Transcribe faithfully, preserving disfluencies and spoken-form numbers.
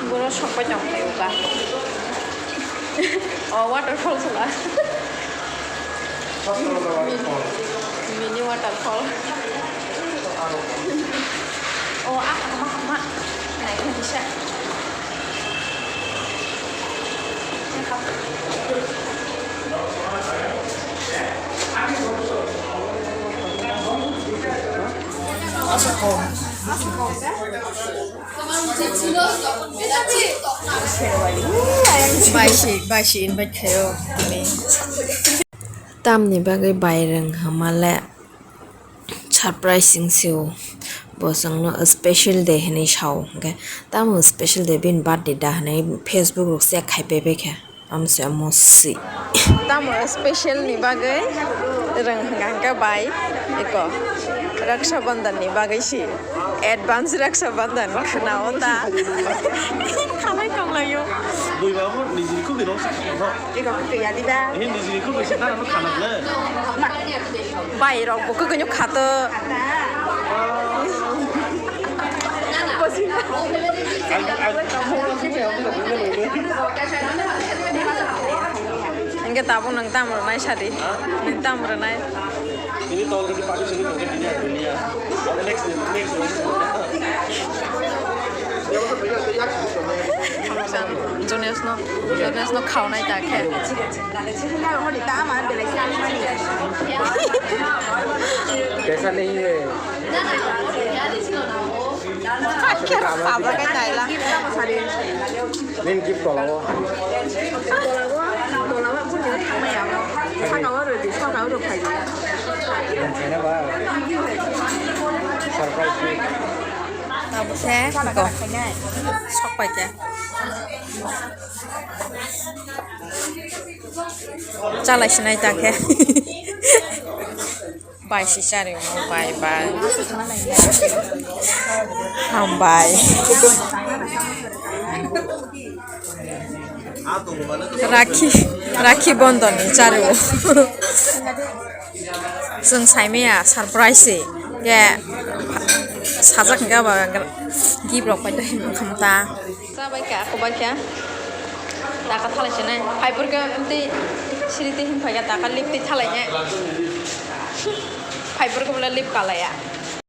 Boro sokpai tong khe uka. O waterfall sala. Mini, mini waterfall. O ah, hama, hama. Nai kisa. Bai si, bai si invite khayo tini. Tamni bagwi bai rwng hama le surprise sing sio. Bo chwngno special day hinwi sao hwnkhe, tamo special day bini birthday da hinwi Facebook rok check khai paibai kha. Amse amo si. Tamo special ni bagwi rwng hwnkha hwnkhe bai eko Raksha Bandhan ni bagwi si. Advance Raksha Bandhan khwnao ta. Khalai tonglaio. Bui babu nijini khugwi rok sa khamo. Eko khugwi ya diba? Eh, nijini khugwi se dara no khana le. Bai rok bo khugwi no khato. Hingke tabuk nwng tam rwnai sadi, nwng tam rwnai. Ini tol kadi padi sini mungkin ini ya, ini ya. Next, next, next. Jones no, Jones no khaunai ta khe. Kaisa nahi hai. Nini gift tolao. Surprise gift. Abo se, go. Sok pai khe. Chalai sinai ta khe. Bai si chari o, bai, bai. Hambai. Rakhi, Rakhi Bandhan ni chari o. Chwng saimaya surprise se. Ge sajak hingke ba gift rok pai ta himkha ta. Chabai kha, kobai kha. Taka thalai sinai. Phaipor khe tei siri tei himphai kha taka lip tei thalai ne. Phaipor khe bole lip kalaya.